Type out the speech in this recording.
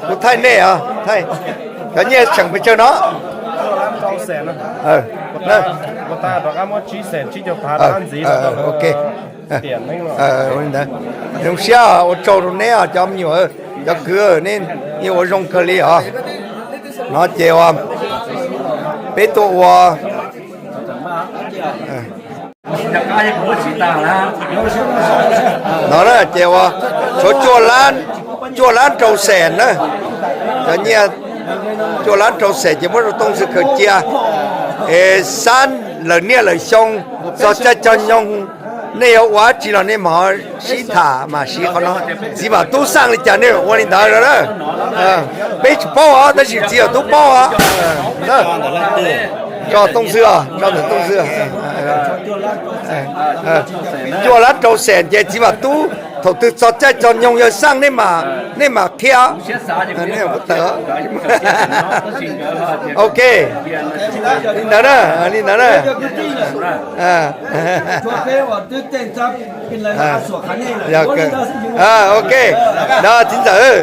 Kuv thaij nej os, thaij cov nyiaj tseem pes tsawg no. Ok. Zoo siab ua tsaug rau neb os cov me nyuam, cov kwv, nej yeej ua zoo kawg li os. No ces uas peb tuaj ua no na ces uas tshuav cuaj lab rau xees na. Cov nyiaj cuaj lab rau xees ces muab rau Tooj Xwm khaws cia es xab lawm niaj lawm xyoo txog caij txog nyoog nej yuav ua dab tsi los nej mam sib tham mam siv qhov no. Txiv Vam Tub xaj li cas nej ua li ntawd na. Peb tsis paub os tab sis Txiv Vam Tub paub os. Tso Tooj Xwm os, tso ntawm Tooj Xwm. Cuaj lab rau xees ces Txiv Vam Tub thaum twg txog caij txog nyoog yawg xaj nej mam qhia. Ok, li ntawd na, li ntawd na. Ok, no txiv ntxawm.